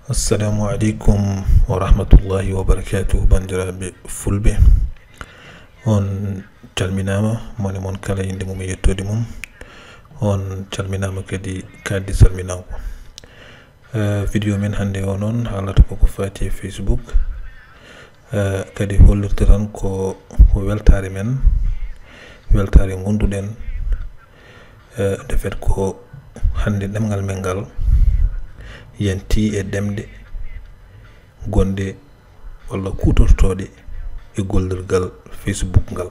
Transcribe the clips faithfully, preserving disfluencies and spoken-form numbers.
Assalamu aleykum wa rahmatullahi wa barakatuh, banndiraaɓe fulɓe. On calminaama, moni mon kala innde mum e yettoode mum. On calminaama kadi kaaldi salminaango. Eh, video men hannde o noon haalata koko faati e Facebook. Eh, kadi hollirta tan ko, ko weltaare men, weltaare ngonduɗen. Eh, nde fet ko hannde ɗemngal men ngal yanti e ɗemɗe gonɗe walla kuutortooɗe e gollirgal Facebook ngal.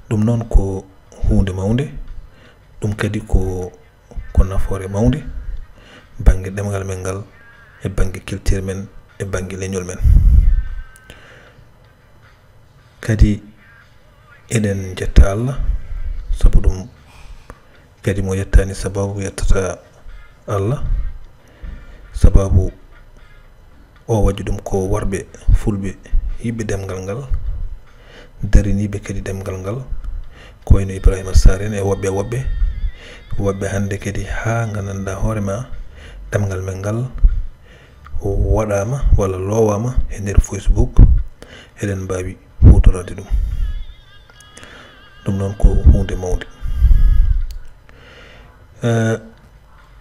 Ɗum noon ko huunde mawnde, ɗum kadi ko, ko nafoore mawnde bannge ɗemngal men ngal, e bannge culture men, e bannge leñol men. Kadi eɗen njetta Allah, sabu ɗum kadi mo yettaani sababu yettata Allah, sababu o waɗi ɗum ko worɓe fulɓe yiɗɓe ɗemngal ngal, dariniiɓe kadi ɗemngal ngal, ko wayno Ibrahima Sarr en e woɓɓe e woɓɓe, woɓɓe hannde kadi haa nganndanɗaa hoore ma ɗemngal men ngal waɗaama walla loowaama e nder Facebook, eɗen mbaawi huutoraade ɗum. Ɗum noon ko huunde mawnde. Eh,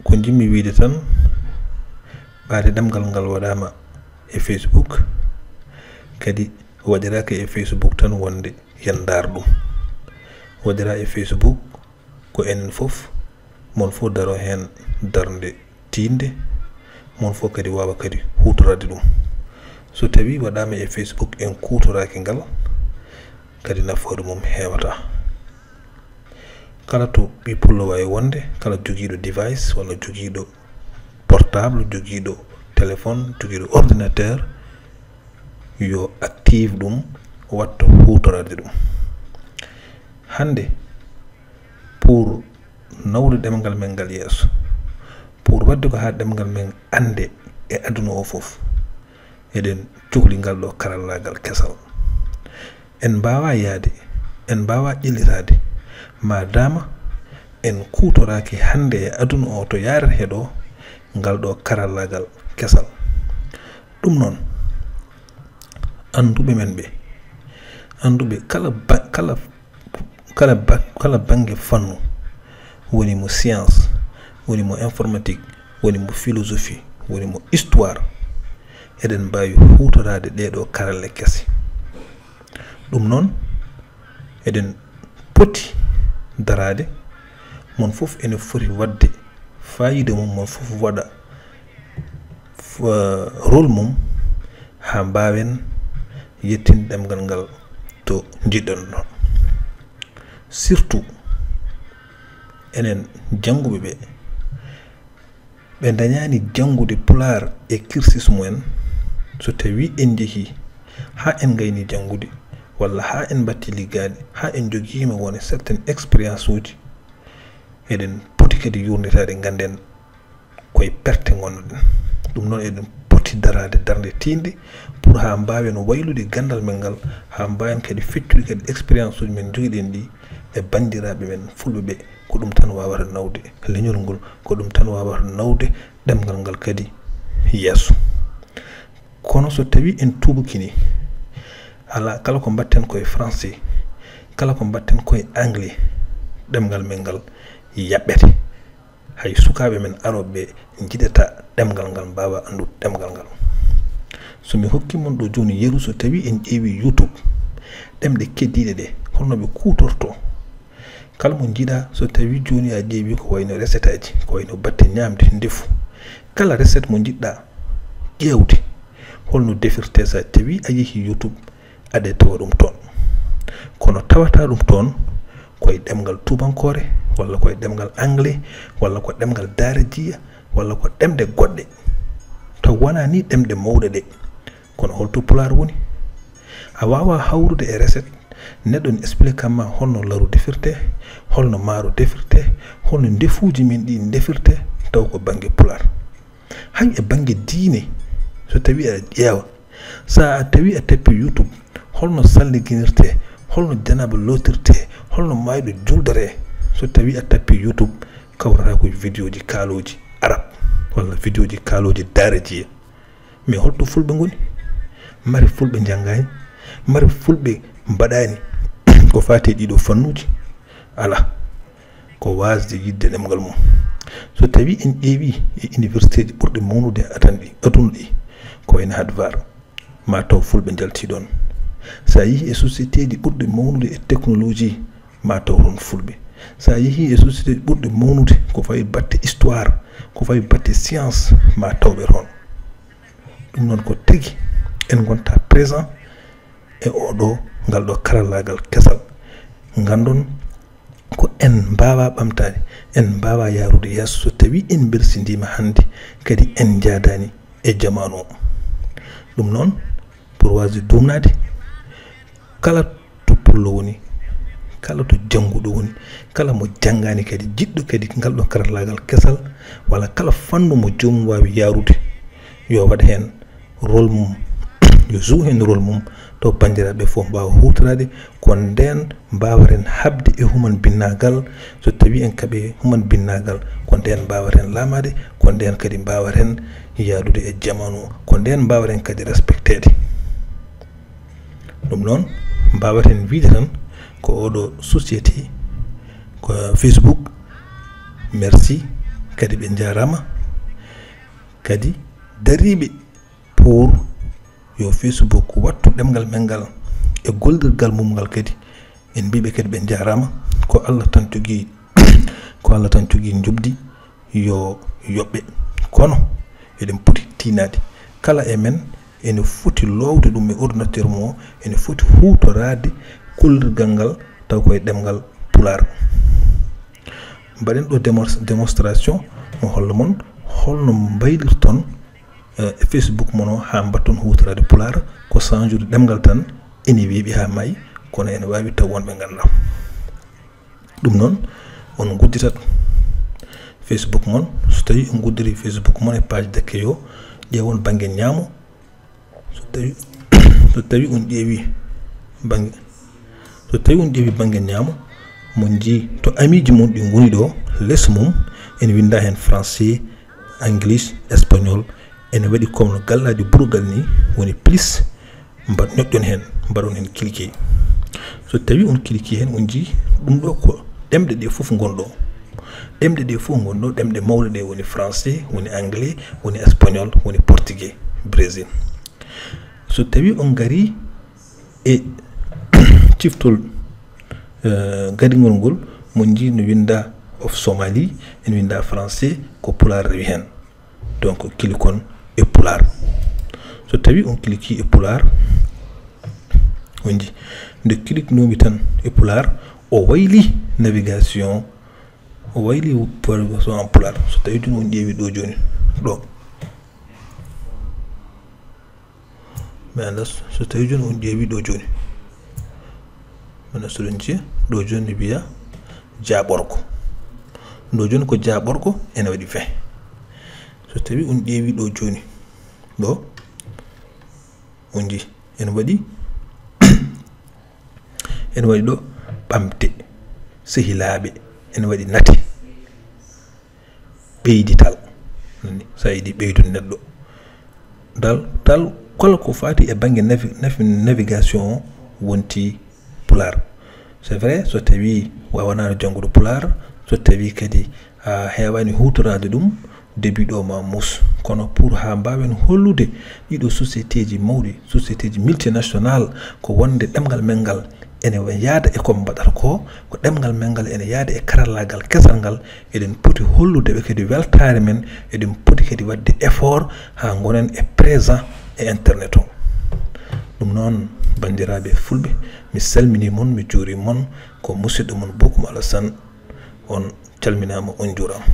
ko njiɗmi wiyde tan, ɓaade ɗemngal ngal waɗaama e Facebook, kadi waɗiraaka e Facebook tan wonde yen ndaar ɗum. Waɗiraa e Facebook ko enen fof, mon fof daro heen darnde tiiɗnde, mon fof kadi waawa kadi huutoraade ɗum. So tawii waɗaama e Facebook en kuutoraaki ngal, kadi nafoore mum heewataa. Kala to ɓii pullo waawi wonde, kala jogiiɗo device walla jogiiɗo portable, jogiiɗo téléphone, jogiiɗo ordinateur, yo active ɗum, watta huutoraade ɗum. Hannde, pour nawde ɗemngal men ngal yeeso, pour waɗde ko haa ɗemngal men annde e aduna o fof, eɗen cukli ngal ɗo karallaagal kesal. En mbaawaa yahde, en mbaawaa ƴellitaade, maadaama en kuutoraaki hannde e aduna o to yaarata e ɗo ngal ɗo karallaagal kesal. Ɗum noon, annduɓe men ɓe, annduɓe kala ba-, kala, kala ba-, kala bannge fannu, woni mo science, woni mo informatique, woni mo philosophie, woni mo histoire, eɗen mbaawi huutoraade ɗee ɗoo karalle kese. Ɗum noon, eɗen poti daraade, mon fof ene foti waɗde faayiida mum, mon fof waɗa f-, rôle mum, haa mbaawen yettinde ɗemngal ngal to njiɗɗen ɗon. Surtout, enen jannguɓe ɓe, ɓe ndañaani janngude Pulaar e cursus mumen, so tawii en njehii haa en ngaynii janngude, walla haa en mbattii liggaade, haa en njogiima won e certaines expérience uji, eɗen poti kadi yuurnitaade, ngannden koye perte ngonnoɗen. Ɗum noon, eɗen poti daraade darnde tiiɗnde pour haa mbaawen waylude ganndal men ngal, haa mbaawen kadi feccude kadi expérience uji men njogiɗen ɗi e banndiraaɓe men fulɓe ɓe. Ko ɗum tan waawata nawde leñol ngol, ko ɗum tan waawata nawde ɗemngal ngal kadi yeeso. Kono so tawii en tuubakii nii, alaa, kala ko mbaɗten koye français, kala ko mbaɗten koye anglais, ɗemngal men ngal yaɓɓete. Hay sukaaɓe men arooɓe ɓe njiɗataa ɗemngal ngal, mbaawaa anndude ɗemngal ngal. So mi hokkii mon ɗo jooni yeru, so tawii en ƴeewii YouTube, ɗemɗe keddiiɗe ɗe, holno ɓe kuutortoo? Kala mo njiɗaa, so tawii jooni a ƴeewii ko wayno recette aji, ko wayno batte ñaamde, ndefu. Kala recette mo njiɗɗaa ƴeewde, holno defirtee, so tawii a yehii YouTube, aɗa tawa ɗum toon. Kono tawataa ɗum toon koye ɗemngal tuubankoore, walla koye ɗemngal anglais, walla ko ɗemngal daara jiya, walla ko ɗemɗe goɗɗe. Taw wonaa nii ɗemɗe mawɗe ɗe. Kono holto Pulaar woni? A waawaa hawrude e recette, neɗɗo ne explique ma holno laru defirtee, holno maaro defirtee, holno ndefuuji men ɗi ndefirtee, taw ko bannge Pulaar. Hay e bannge diine, so tawii aɗa ƴeewa, so a tawii a tappii YouTube, holno salliginirtee, holno janaaba lootirtee, holno maayɗo juldoree, so tawii a tappii YouTube, kawrataa ko e vidéo ji kaalooji Arab. walla vidéoji kaalooji daareji. Mais holto fulɓe ngoni? Mari fulɓe njanngaani, mari fulɓe mbaɗaani ko faati e ɗiɗo fannuuji? Alaa. Ko waasde yiɗde ɗemngal mum. So tawii en ƴeewii e universitéji ɓurɗi mawnude e aduna ɗi, ko wayno Harvard, ma taw fulɓe njaltii ɗoon. So a yehii e sociétéji ɓurɗi mawnude e technologie, ma taw toon fulɓe. So a yehii e sociétéji ɓurɗi mawnude ko fawi batte histoire, ko fawi batte science, ma tawɓe toon. Ɗum noon ko tigi en ngonta présent e oɗo, ngal ɗo karallaagal kesal. Nganndon ko en mbaawaa ɓamtaade, en mbaawaa yahrude yeeso so tawii en mbelsindiima hannde, kadi en njaadaani e jamaanu o. Ɗum noon, pour waasde duumnaade, kala to pullo woni, kala to jannguɗo woni, kala mo janngaani kadi, jiɗɗo kadi ngal ɗo karallaagal kesal, walla kala fannu mo joomum waawi yahrude, yo waɗ heen rôle mum, yo joue heen rôle mum, taw banndiraaɓe fof mbaawa huutoraade, ko ndeen mbaawren haɓde e human binnaagal. So tawii en kaɓii human binnaagal, ko ndeen mbaawren laamaade, ko ndeen kadi mbaawren yahdude e jamaanu, ko ndeen mbaawren kadi respecteede. Ɗum noon, mbaawten wiyde tan ko oɗo société, ko Facebook, merci, kadi ɓe njaaraama, kadi dariiɓe pour yo Facebook waɗtu ɗemngal men ngal e gollirgal mum ngal kadi. En mbiiɓe kadi ɓe njaaraama, ko Allah tan jogii, ko Allah tan jogii njoɓdi, yo yoɓ ɓe. Kono eɗen poti tiinaade, kala e men ene foti loowde ɗum e ordinateur mum o, ene foti huutoraade kollirgal ngal taw koye ɗemngal Pulaar. Mbaɗen ɗo démons-, démonstration mo holla mon holno mbaylirton, eh, Facebook mon o haa mbaɗton huutoraade Pulaar, ko sañjude ɗemngal tan, ene weeɓi haa maayi, kono ene waawi taw wonɓe nganndaa. Ɗum noon, on ngudditat Facebook mon. So tawii on nguddiri Facebook mon e page d'accueil o, ƴeewon bannge ñaamo. So tawii, so tawii on ƴeewi bannge, so tawii on ƴeewi bannge ñaamo, mon njii to amiiji mon ɗi ngoni ɗo, les mum, ene winnda heen français, anglais, espagnol, ene waɗi comme no gallaaji burugal ni, woni plus, mbaɗ-, ñoƴƴon heen, mbaɗon heen cliquer. So tawii on cliquer heen, on njii ɗum ɗo ko ɗemɗe ɗe fof ngon ɗo. Ɗemɗe ɗe fof ngon ɗo, ɗemɗe mawɗe ɗe woni français, woni anglais, woni espagnol, woni portugais, Brésil. So tawii on ngarii e ciftol, eh, garingol ngol, mon njii no winnda of Somali, ene winnda français, ko Pulaar rewi heen. Donc, cliquon e Pulaar. So tawii on cliquer e Pulaar, on njii, nde cliquenoomi tan e Pulaar, o wayli navigation, o wayli navigation en Pulaar. So tawii jooni on ƴeewi ɗo jooni, ɗo. Mi anndaa so, so tawii jooni on ƴeewi ɗo jooni. Mi anndaa so ɗon njiya, ɗo jooni ne wiya jaaɓorgo. Ɗo jooni ko jaaɓorgo, ene waɗi vingt. So tawii on ƴeewi ɗo jooni, ɗo, on njii, ene waɗi, ene waɗi ɗo ɓamte, sehilaaɓe, ene waɗi nate, ɓeydital. Nani, so a yiɗi ɓeydude neɗɗo. Dal, dal, kala ko faati e bannge navi-, navi-, navigation o wonti Pulaar. C'est vrai, so tawii a waawanaano janngude Pulaar, so tawii kadi a heewaani huutoraade ɗum, début ɗo ma muus. Kono pour haa mbaawen hollude ɗiɗo sociétéji mawɗi, sociétéji multinational, ko wonde ɗemngal men ngal ene yaada e ko mbaɗata ko, ko ɗemngal men ngal ene yaada e karallaagal kesal ngal, eɗen poti hollude ɓe kadi weltaare men, eɗen poti kadi waɗde effort haa ngonen e présent e internet o. Ɗum noon, banndiraaɓe fulɓe, mi salminii mon, mi juurii mon, ko musidɗo mon Bokum Alassane, on calminaama, on njuuraama.